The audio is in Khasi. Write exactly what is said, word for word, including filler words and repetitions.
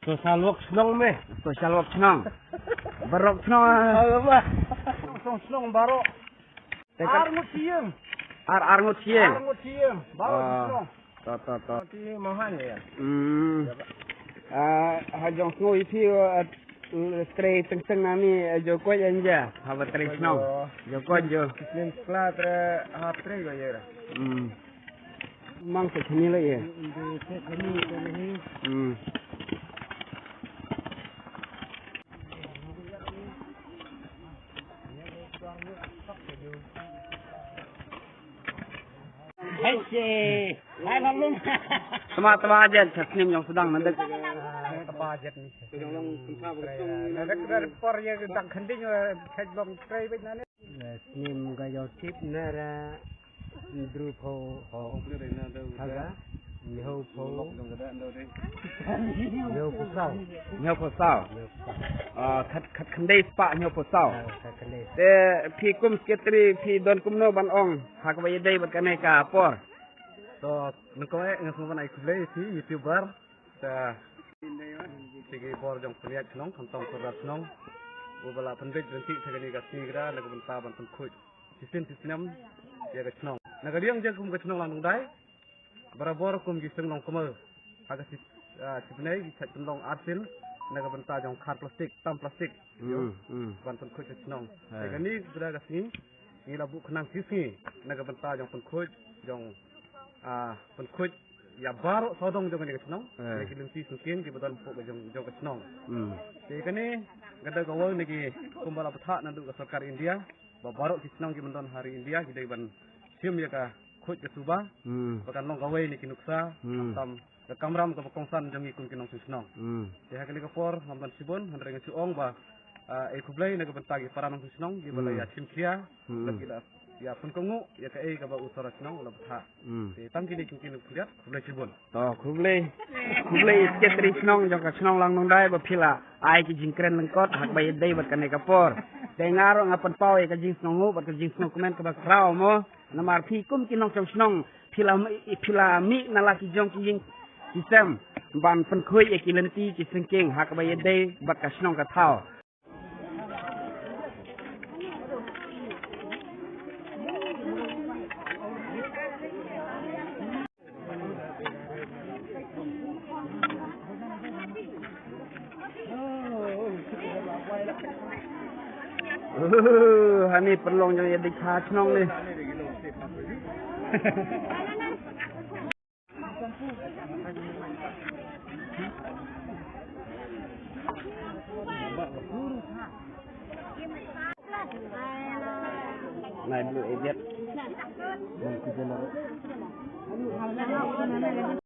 Social work shnong me. Social work shnong. Barok shnong. Shnong shnong barok. Ar ngut siem. Ar, ar ngut siem. Ar ngut siem. Barok shnong. To, to, to. Ti mohan ya. Hmm. Ah, ha jong sngew iti, ah, trei teng teng nani, ah, jo koi anja. Ha ba trei shnong. Jo koi jo. Nin skla tre ha trei go yera. Hmm. Mang se khani la ye. Hmm. Hai se. Hai lalu. Tama tama aja, snim yang sedang nanti. Tama aja ni. Nanti kita por ya kita khandi, eh, khaj long trei bit nani. Snim ga yo tip nara. Hynriew phew. Haga. Hynñiew phew. Hynñiew phew saw. Hynñiew phew saw. Hynñiew phew saw. Ah, khat, khat khyndai spah hynñiew phew saw. Ah, khat khyndai. Te phi kum secretary phi don kumno ban ong ha kaba ïadei bad kane ka por? To, nangkong eh nga sngewbha ban ai khublei phi YouTuber. Ta, phi ki bor jong pynïaid shnong, khamtam pynrap shnong. Uba la pynbeit pynti ha kane ka sngi kata na ka bynta ban pynkhuid shisien shisnem ïa ka shnong. Na ka liang jong kum ka shnong Langdungdai, barabor kum ki seng longkmie ha ka shi, ah, shibnei ki shait pynlong arsien na ka bynta jong khar plastik, tam plastik. Hmm, hmm. Ban pynkhuid ka shnong. Hai. Te kane ka sngi ngi la buh khnang shi sngi na ka bynta jong pynkhuid jong, ah, pynkhuid ïa baroh sawdong jong kane ka shnong. Eh. Ïa ki lynti syngkien kiba don hapoh ka jong, jong ka shnong. Hmm. Te kane ka dei kawei na ki kumba la bthah naduh ka sorkar India ba baroh ki shnong kiba don ha ri India ki dei ban shim ïa ka khuid ka suba. Hmm. Ba kan long kawei na ki nuksa. Hmm. Khamtam ka kamram kaba kongsan jong ngi kum ki nongshong shnong. Hmm. Te ha kane ka por ngam don shibun hynrei nga shu ong ba, ah, ai khublei na ka bynta ki para nongshong shnong kiba la, hmm, ïa shim khia. Hmm. Ba ki la ïa pynkohnguh ïa kaei kaba u sorkar shnong u la bthah. Hmm. Te tang kine ki ktien khyndiat, khublei shibun. To, khublei. Khublei ïa secretary shnong jong ka shnong Langdungdai ba phi la ai ki jingkren lyngkot ha kaba ïadei bad kane ka por. Te nga ruh nga pynpaw ïa ka jingsngewnguh bad ka jingsngewkmen kaba khraw mo. Namar phi kum ki nongshong shnong phi la, phi la mih na la ki jong ki ïing ki sem ban pynkhuid ïa ki lynti ki syngkien ha kaba ïadei bad ka shnong ka thaw. Uh, hani pynlong jong ïa dik ha shnong ni. Nai blue ejet. Nai kujelar.